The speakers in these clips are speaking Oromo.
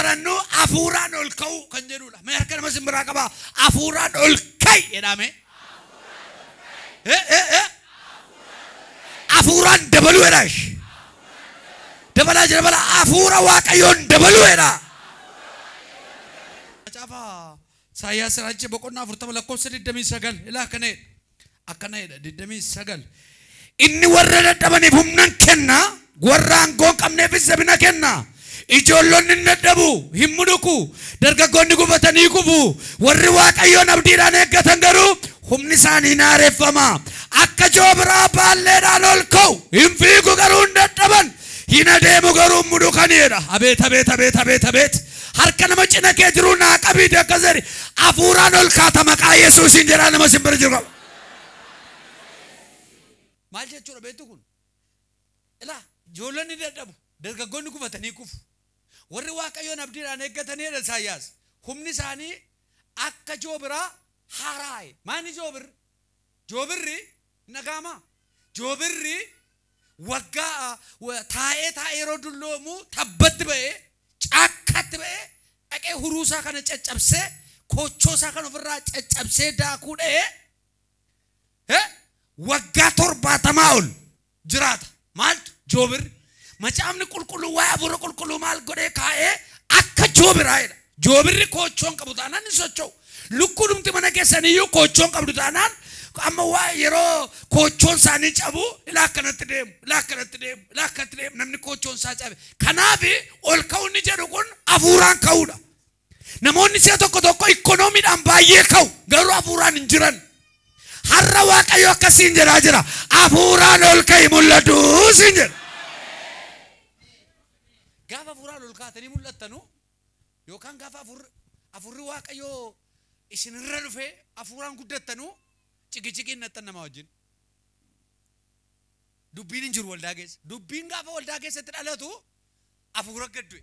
barannu hafuuraan ol ka'uu kan jedhudha. Mee harka nama simbiraa qabaa. Hafuuraan ol ka'i jedhame. Hafuuraan dabaluu jedha. Dabalaa jira balaa hafuura Waaqayyoon dabaluu jedha. Macaafa Isaayyaas raajii boqonnaa 40 lakkoofsa 29 ilaa akkana jedha. Akkana jedha 29. Inni warra dadhabaniif humna kenna, warra aangoo hin qabneefis jabina kenna. Ijoollonni hin dadhabu, hin muduku, dargaggoonni gufatanii kufu. Warri Waaqayyoon abdiidhaan eeggatan garuu humni isaanii hin haareffama. Akka joobiraa baalleedhaan ol ka'u, hin fiigu garuu hin dadhaban, hin adeemu garuu hin mudukanidha. Abeet abeet abeet abeet abeet. Harka nama cina kee jiru naa qabiite akkas jedhi. Hafuuraan ol kaata maqaa Yesuusiin jedhaa nama simbira jiru qaba. Maal jechuudha beektu kun? Ilaa ijoollonni dadhabu, dargaggoonni gufatanii kufu. Warri Waaqayyoon abdiidhaan eeggataniidha Isaayyaas. Humni isaanii akka joobiraa haaraa'e. Maani joobirri? Joobirri nagaama. Joobirri waggaa taa'ee taa'ee yeroo dulloomu tabbatti ba'ee caakkatti ba'ee dhaqee huruusaa kana caccabsee koochoosaa kana ofirraa caccabsee daakuu dha'ee waggaa 70 ol jiraata. Maaltu joobirri? Macaafni qulqulluu waa'ee hafuura qulqulluu maal godhee kaa'ee akka joobiraa jedha. Joobirri koochoon qabu taanaan hin socho'u. Lukkuudhumti mana keessaniyyuu koochoon qabdu taanaan amma waa yeroo koochoon isaanii cabu ilaa akkanatti deemu, ilaa akkanatti deemu, ilaa akkanatti deemu namni koochoon isaa cabe. Kanaaf ol ka'uu inni jedhu kun hafuuraan ka'uudha. Namoonni si'a tokko tokko ikkonoomiidhaan baay'ee ka'u garuu hafuuraan hin jiran. Har'a Waaqayyo akkasiin jedhaa jira. Hafuuraan ol ka'i mul'atu siin jedha. Gaafa hafuuraan ol kaatanii mul'attanu yookaan gaafa hafuurri Waaqayyoo isinirra dhufee hafuuraan guddattanu ciqiciqiin nattan nama wajjin. Dubbiin hin jiru waldaa keessa. Dubbiin gaafa waldaa keessatti dhalatu hafuura gad du'e.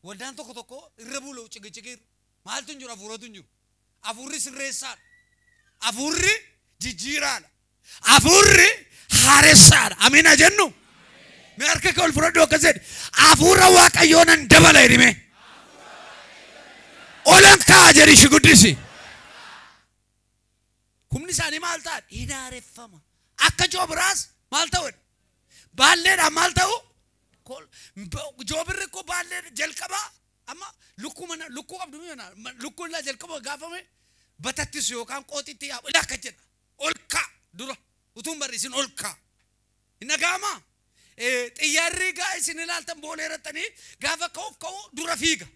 Waldaan tokko tokko irra bulu ciqiciqiin maaltu hin jiru hafuuratu hin jiru. Hafuurri sirreessaadha. Hafuurri jijjiiraadha. Hafuurri haaressaadha. Amiin jennu. Mee harka kee ol fudhadhu akkas jedhi. Hafuura Waaqayyoo nan dabala jedhime. Olan ka'a jedhi ishii guddisi. Humni isaanii maal ta'a? Hin haareffama. Akka joobiraas maal ta'u? Baalleedhaan maal ta'u? Joobirri koo baallee jalqabaa amma lukkuu mana lukkuu qabdu lukkuu illaa jalqaba gaafame batattisu yookaan qooxitti yaabu ilaa akka jedha. Ol ka'a dura utuu hin barreessin ol ka'a. Hin dhaga'amaa? Xiyyaarri gaa isin ilaaltan boolee irrattanii gaafa ka'uuf ka'u dura fiiga.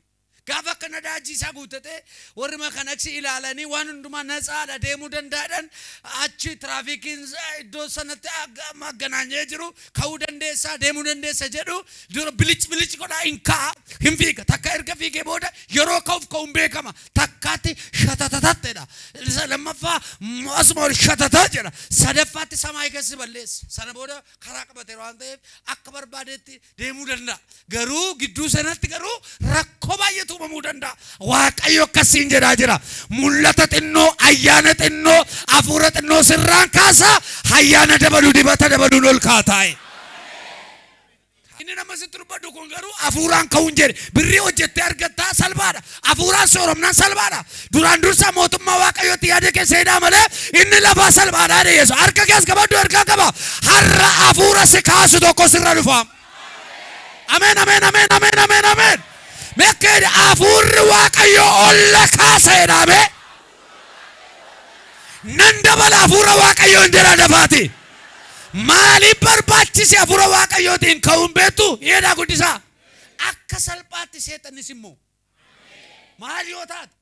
Gaafa akka nadaajii isaa guuttatee warri makanaksi ilaalanii waan hundumaa natsaadha deemuu danda'an achi tiraafikiin iddoo sanatti magganaanyee jiru ka'uu dandeessaa deemuu dandeessa jedhu dura bilic bilic godhaa hin ka'a hin fiiga. Takka erga fiigee booda yeroo ka'uuf ka'uun beekama. Takkaatti shatatatattedha. Lammaffaa asuma ol shatataa jedha. Sadaffaatti samaayii keessa balleessa. Sana booda karaa qabateera waan ta'eef akka barbaadetti deemuu danda'a. Garuu gidduu sanatti garuu rakkoo baay'eetu uumamuu danda'a. Waaqayyo akkasiin jedhaa jira. Mul'ata xinnoo, ayyaana xinnoo, hafuura xinnoo sirraan kaasaa, ayyaana dabaluu dibata dabaluun ol kaataa'e. Inni nama sitti dubbadhu kun garuu hafuuraan ka'uun jedhe. Birrii hojjettee argattaa salphaadha. Hafuuraan sooromnaan salphaadha. Duraan dursa mootummaa Waaqayyootti yaada keessa hidhaa malee inni lafaa salphaadha jedhe Yesuus. Harka kees qabadhu harkaa qaba. Har'a hafuura si kaasu tokko sirra dhufa. Ameen ameen ameen ameen ameen ameen. Mekkee hafuurri Waaqayyoo ol la kaasa jedhame. Nan dabala hafuura Waaqayyoon jedha dafaati. Maaliif barbaachise hafuura Waaqayyootiin ka'uun beektu? Yeedhaa guddisaa. Akka salphaatti seexannis immoo. Maal yoo taate?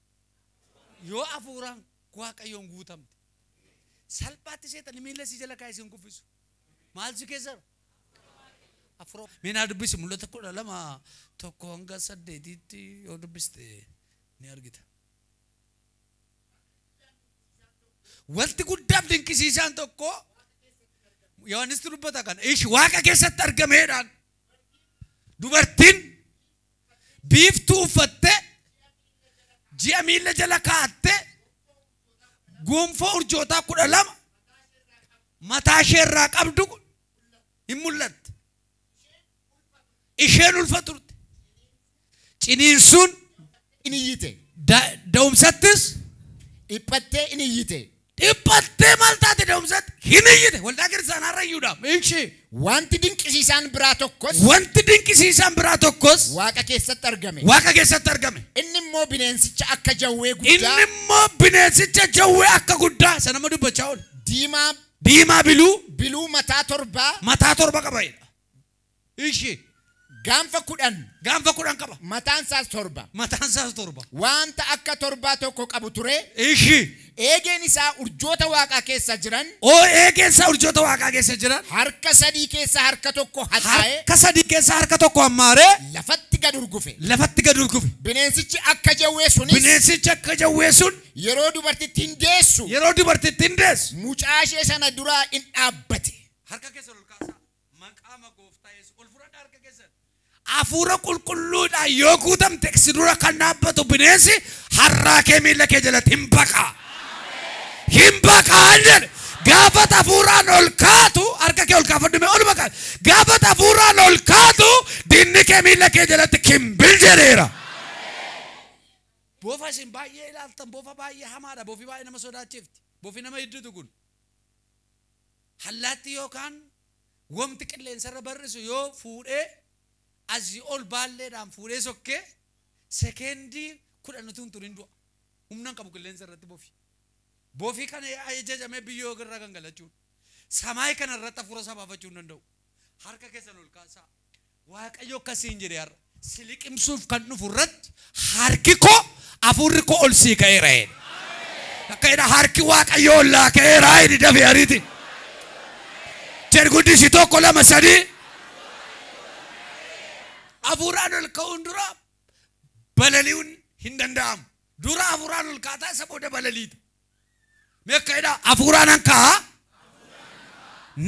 Yoo hafuuraan Waaqayyoon guutamte. Salphaatti seexanni miila si jala kaa'ee si hin kuffisu. Maal si keessa? Hafuura. Mee dubbisi mul'ata 12 1 hanga 8tti yoo dubbiste ni argita. Wanti guddaaf dinqisiisaan tokko Yohaannis dubbata kana. Ishi Waaqa keessatti argameedhaan dubartiin biiftuu uffattee ji'a miila jala kaa'attee gonfoo urjootaa 12 mataa ishee irraa qabdu hin mul'atte. Isheen ulfa turte. Ciniinsuun in iyyite. Da'umsattis dhiphattee in iyyite. Dhiphattee maal taate da'umsatti hin iyyite. Waldaa kiristaanaa iyyuudha. Ishee. Wanti dinqisiisaan biraa tokkos. Wanti dinqisiisaan biraa tokkos. Waaqa keessatti argame. Waaqa keessatti argame. Inni immoo bineensicha akka jawwee guddaa. Inni immoo bineensicha jawwee akka guddaa. Sana nama dubbachaa oolu. Diimaa. Diimaa biluu. Biluu mataa torbaa. Mataa torba qaba. Ishee. Gaanfa 10. Gaanfa 10 qaba. Mataan isaas 7. Mataan isaas 7. Wanta akka torbaa tokko qabu ture. Ishee. Eegeen isaa urjoota waaqaa keessa jiran. Oo eegeen isaa urjoota waaqaa keessa jiran. Harka 3 keessa harka 1 haxaa'ee. Harka 3 keessa harka 1 hammaaree. Lafatti gad urgufe. Lafatti gad urgufe. Bineensichi akka jawwee sunis. Bineensichi akka jawwee sun. Yeroo dubartittiin deessu. Yeroo dubartittiin deessu. Mucaa ishee sana duraa in dhaabbate. Harka keessa ol kaasaa. Maqaama gooftaa Yesuus ol fudhadhaa harka keessa. Hafuura qulqulluudhaan yoo guutamte si dura kan dhaabbatu bineensi harraa kee miilla kee jalatti hin baqa. Hin baqaa jedhe. Gaafa hafuuraan ol kaatu harka kee ol kaafadhu mee oluma kaatu. Gaafa hafuuraan ol kaatu diinni kee miilla kee jalatti kimbil jedheera. Boofa isin baay'ee ilaaltan boofa baay'ee hamaadha. Boofi baay'ee nama sodaachifti. Boofi nama hidditu kun. Hallaatti yookaan wamti qilleensarra barrisu yoo fuudhee asii ol baalleedhaan fuudhee sokkee sekeendii 10 utuu hin turin du'a. Humna hin qabu qilleensa irratti boofi. Boofii kana ajajamee biyyoo irra gangalachuudha. Samaayii kana irratti hafuura isaa baafachuu hin danda'u. Harka keessan ol kaasaa. Waaqayyo akkasiin jedhe har'a. Si liqimsuuf kan dhufu irratti harki koo hafuurri koo ol sii ka'eera jedhe. Akka jedha harki Waaqayyo ol laa ka'eera jedhi dafee ariiti. Jedhi guddisi 1 2 3. Hafuuraan ol ka'uun dura balali'uun hin danda'amu. Dura hafuuraan ol kaataa isa booda balaliita. Meeqa jedha hafuuraan an ka'a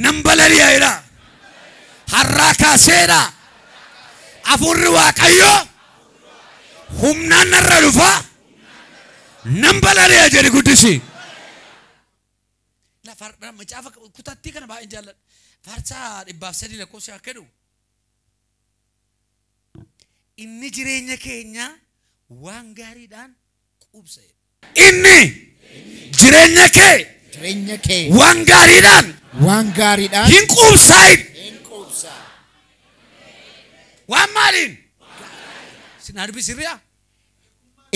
nan balali'a jedha. Har'aa kaaseedha. Hafuurri Waaqayyoo humnaan narra dhufa nan balali'a jedhi guddisi. Lafa macaafa kutattii kana baay'een jaalladha. Faarsaa 103 lakkoofsa akka jedhu. Inni jireenya keenya waan gaariidhaan quubsa. Inni jireenya kee waan gaariidhaan hin quubsaayin. Waan maaliin? Sin dubbisirriyaa?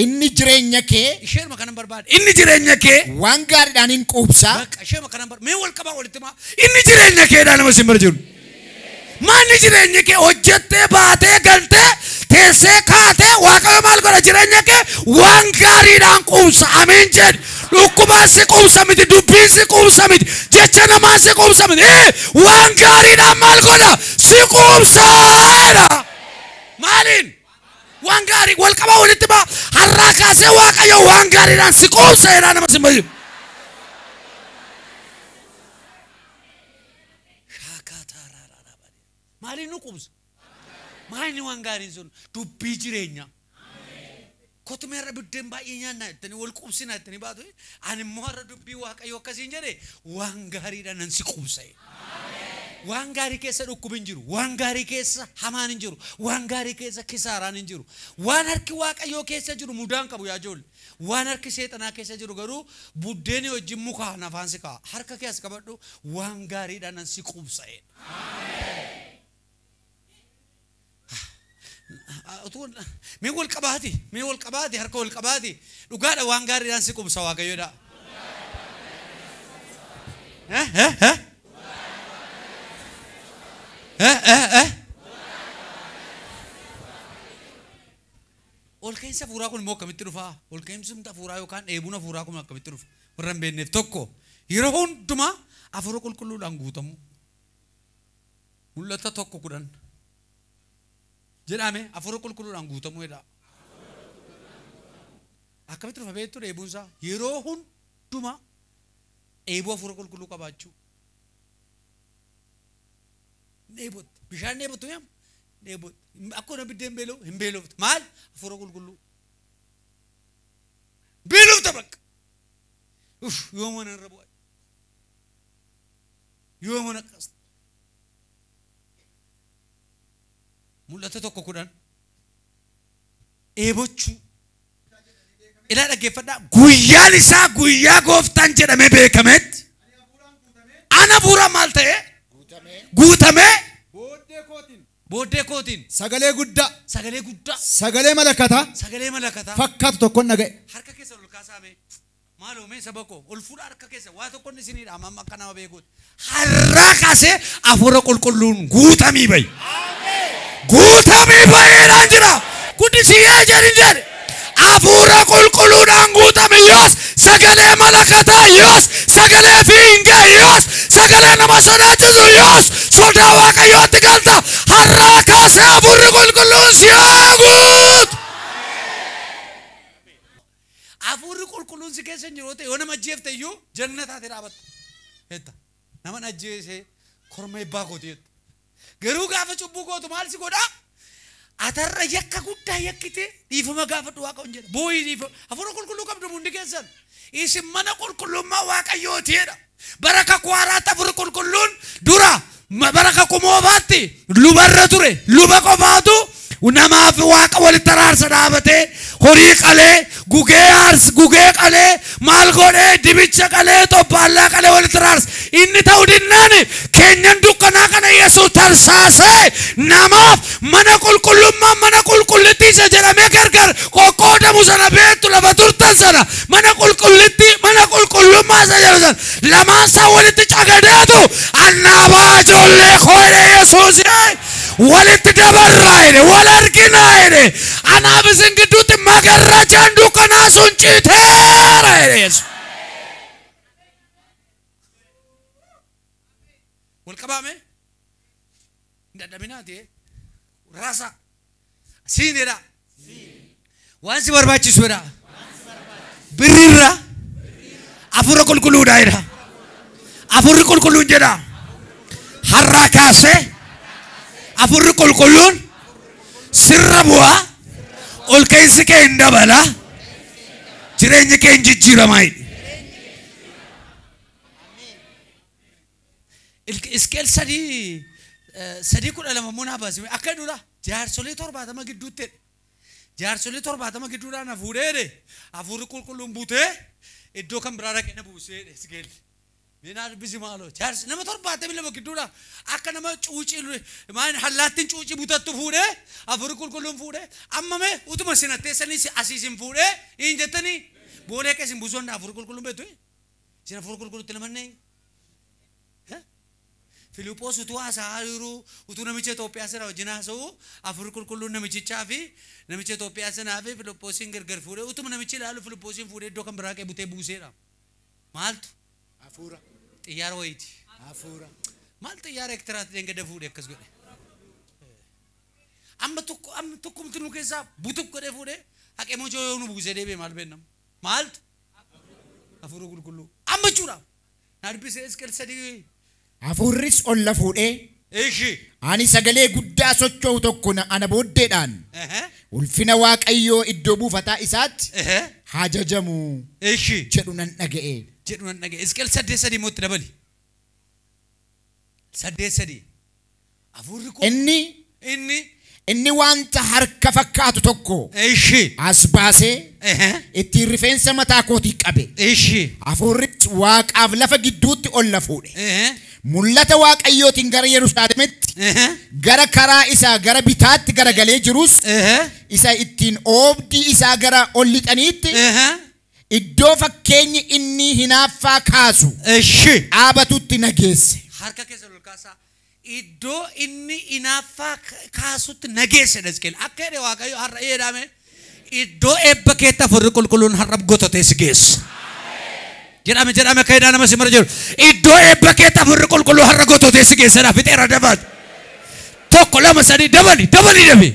Inni jireenya kee isheeruma kanan barbaade. Inni jireenya kee waan gaariidhaan hin quubsaa. Bakka isheeruma kanan barbaade. Mee wal qabaa walitti maa. Inni jireenya keedhaa nama sin bira jiru. Maanni jireenya kee hojjettee baatee galtee teessee kaatee Waaqayyo maal godha jireenya kee waan gaariidhaan quubsa. Ameen jedhi. Dhukkubaan si quubsa miti, dubbiin si quubsa miti, jecha namaa si quubsa miti. Waan gaariidhaan maal godha si quubsaadha. Maaliin? Waan gaarii wal qabaa walitti baa. Har'aa kaasee Waaqayyo waan gaariidhaan si quubsa jedhaa nama sin bira jiru. Maaliin nu quubsa? Maaliin waan gaariin sun dubbii jireenyaa. Kotuma irra biddeen baay'ee nyaannaa jettanii wal quubsinaa jettanii baatu. Ani immoo har'a dubbii Waaqayyoo akkasiin jedhe waan gaariidhaan nan si quubsa. Waan gaarii keessa dhukkubi hin jiru. Waan gaarii keessa hamaan hin jiru. Waan gaarii keessa kisaaraan hin jiru. Waan harki Waaqayyoo keessa jiru mudaan qabu yaa ijoollee. Waan harki seexanaa keessa jiru garuu buddeenii wajjin mukaan afaan si kaa'a. Harka kee as qabadhu waan gaariidhaan nan si quubsa. Mee wal qabaati, mee wal qabaati, harka wal qabaati. Dhugaadha waan gaariidhaan si quubsa Waaqayyoodha. Ol ka'iinsa hafuuraa kun immoo akkamitti dhufaa? Ol ka'iinsi hafuuraa yookaan dheebuun hafuuraa kun akkamitti dhufa? Warra hin beekneef tokko yeroo hundumaa hafuura qulqulluudhaan guutamu. Mul'ata 1:10. Jedhame hafuura qulqulluudhaan guutamuu jedha. Akkamitti dhufa beektu dheebuun isaa? Yeroo hundumaa dheebuu hafuura qulqulluu qabaachuu. Dheebotti. Bishaan dheebottu yaam? Dheebotti. Akkuma biddeen beela'u hin beeloftu. Maal? Hafuura qulqulluu. Beelofta bakka. Uff yoo mana irra bu'a. Yoo mana akkas. Mul'ata 1:10. Dheebochuu. Ilaa dhaggeeffadhaa. Guyyaan isaa guyyaa gooftaan jedhamee beekametti. Ana hafuura maal ta'e? Guutamee. Booddee kootiin. Sagalee guddaa. Sagalee guddaa. Sagalee malakataa. Sagalee malakataa. Fakkaatu tokkoon dhaga'e. Harka keessa ol kaasaame. Maaloo mee saba koo ol fuudha harka keessa waa tokkoon isiniidha amma akka nama beekuutti. Har'aa kaasee hafuura qulqulluun guutamii bahi. Guutamii bahiidhaan jira. Guddisii jedhin jedhe. Hafuura qulqulluudhaan guutame yoos sagalee malakataa yoos sagalee fiingee yoos sagalee nama sodaachisu yoos sodaa waaqayyootti galta. Har'aa kaasee hafuurri qulqulluun si haa guutu. Hafuurri qulqulluun si keessa hin jiru yoo ta'e yoo nama ajjeefte iyyuu janna taate dhaabatta. Hetta nama ajjeese korma eebbaa kooti jetta. Garuu gaafa cubbuu gootu maal si godhaa? Atarra yakka guddaa yakkite dhiifama gaafadhu waaqa hin jedha. Booyii dhiifama. Hafuura qulqulluu qabdu hundi keessan. Isin mana qulqullummaa waaqayyooti jedha. Bara kakuu haaraatti hafuurri qulqulluun dura bara kakuu moofaatti lubarra ture. Luba qofaatu namaaf waaqa walitti araarsa dhaabatee horii qalee gugee aars gugee qalee maal godhee dibicha qalee xobbaallaa qalee walitti araarsa. Inni ta'uu dinnaan keenyan dukkanaa kana Yesuus tarsaasee namaaf mana qulqullummaa mana qulqullittii isa jedhamee gargar qoqqoodamu sana beektu lafa turtan sana mana qulqullittii mana qulqullummaa isa jedhu sana lamaan isaa walitti cagadeetu annaabaa ijoollee koo jedhe Yesuus walitti dabarraa jedhe wal arginaa jedhe anaaf isin gidduutti magarrajaan dukkanaa sun citeera jedhe Yesuus. Wal qabaame hin dadhabinaati rasa siin jedha waan si barbaachisu jedha birriirra hafuura qulqulluudha jedha hafuurri qulqulluun jedha har'aa kaasee hafuurri qulqulluun sirra bu'aa ol ka'iinsi kee hin dabala jireenyi kee hin jijjiiramaa jedhe. Hisqeel 3:12 munaa baasime akka jedhudha jaarsolee 70 gidduutti jedhe. Jaarsolee 70 gidduudhaan na fuudhee jedhe hafuurri qulqulluun buutee iddoo kan biraa dhaqee na buusee jedhe Hisqeel. Mee dubbisi maaloo jaarsi nama 72 gidduudhaan akka nama cuucii maal hallaattiin cuucii butattu fuudhee hafuurri qulqulluun fuudhee amma mee utuma isin atteessanii asii isin fuudhee hin jettanii boolee akka isin buusoon hafuurri qulqulluun beektu isin hafuurri qulqulluutti namannee. Filiphos utuu haasa'aa jiru utuu namicha Itoophiyaa sana wajjin haasa'u hafuurri qulqulluun namichaa fi namicha Itoophiyaa sanaa fi Filiphosiin gargar fuudhee utuma namichi ilaalu Filiphosiin fuudhee iddoo kan biraa butee buuseedha. Maaltu? Hafuura. Xiyyaara wayiiti. Hafuura. Maal xiyyaara Eertiraatti deengada fuudhee akkas godhe. Amma tokko amma tokkumti nu keessaa butuk godhee fuudhee haqee mojoo yoo nu buusee deebi'e maal beennam? Maaltu? Hafuura qulqulluu. Amma jechuudha. Na dubbisee Hisqeel 3. Hafuurris ol na fuudhee Ishi. ani sagalee guddaa socho'u tokko ana booddeedhaan ulfina waaqayyoo iddoo buufataa isaatti haa jajamu Ishi. jedhu nan dhaga'e. Jedhu nan dhaga'e. Hisqeel 8:3 immoo itti dabali. 8:3. Hafuurri kun Inni wanta harka fakkaatu tokko Ishi. as baasee ittiin rifeensa mataa kootii qabe. Ishi. Hafuurris waaqaaf lafa gidduutti ol na fuudhe. Mul'ata waaqayyootiin gara Yerusaalemitti gara karaa isaa gara bitaatti garagalee jirus isa ittiin oobdii isaa gara ol lixaniitti iddoo fakkeenyi inni hinaaffaa kaasu Ishi. dhaabatutti na geesse. Harka keessa ol kaasaa. Iddoo inni hinaaffaa kaasutti na geesse Hisqeel. Akka jedhe waaqayyo har'a jedhame iddoo eebba keetti hafuurri qulqulluun har'a gototee si geessa. Jedhame jedhame akka jedhaa nama si mara jiru. Iddoo eebba keetti hafuurri qulqulluun har'a gototee si geessadha. Fixeera dabaati. 1 2 3 dabali dabali dabi.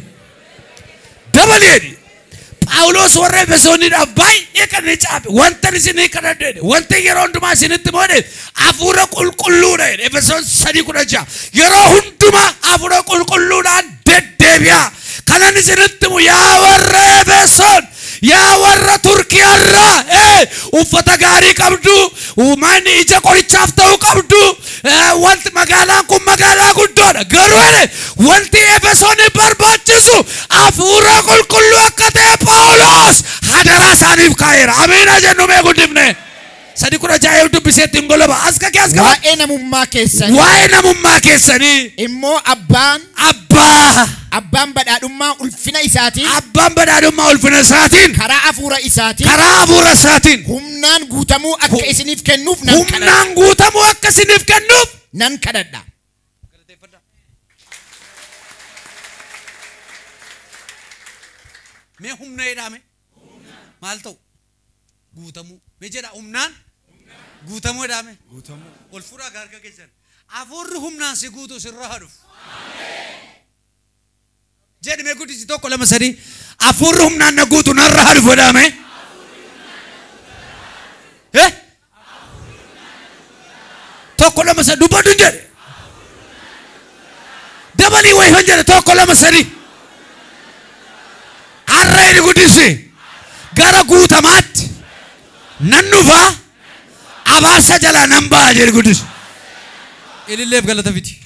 Dabali jedhi. Phaawulos warra Efesooniidhaaf baay'ee kan inni caafe wanta isinii kadhadhe jedhe wanta yeroo hundumaa isinitti himu jedhe hafuura qulqulluudha jedhe Efesoon 3:16 yeroo hundumaa hafuura qulqulluudhaan deddeebi'aa. Kanan isinitti himu yaa warra Efesoon yaa warra Turkiyaarraa Uffata gaarii qabdu, manni ija qorichaaf ta'u qabdu, wanti magaalaan kun magaalaa guddoodha. Garuu jedhe wanti Efesooniif barbaachisu hafuura qulqulluu akka ta'e Phaawulos hadaraa isaaniif kaa'eera. Amiina jennu mee guddifne. 3:16 dubbiseetti hin goloba. As kakee as qaba. Waa'ee namummaa keessanii Waa'ee namummaa keessanii immoo abbaan badhaadhummaa ulfina isaatiin abbaan badhaadhummaa ulfina isaatiin karaa hafuura isaatiin karaa hafuura isaatiin humnaan guutamuu akka isiniif kennuuf nan kadhadha. Humnaan guutamuu akka isiniif kennuuf Nan kadhadha. Mee humna jedhame maal ta'u guutamuu mee jedha humnaan guutamuu jedhame ol fuudhaa harka keessan hafuurri humnaan si guutu sirra haa dhufu. Jedhi mee guddisi 1 2 3 hafuurri humnaan na guutu narra haa dhufu jedhame. 1 2 3 dubbadhu hin jedhe. Dabalii wayii hin jedhe 1 2 3. Har'a inni guddisi gara guutamaatti nan dhufa abaarsa jalaa nan ba'a jedhe guddisi. Ililleef galata fidi.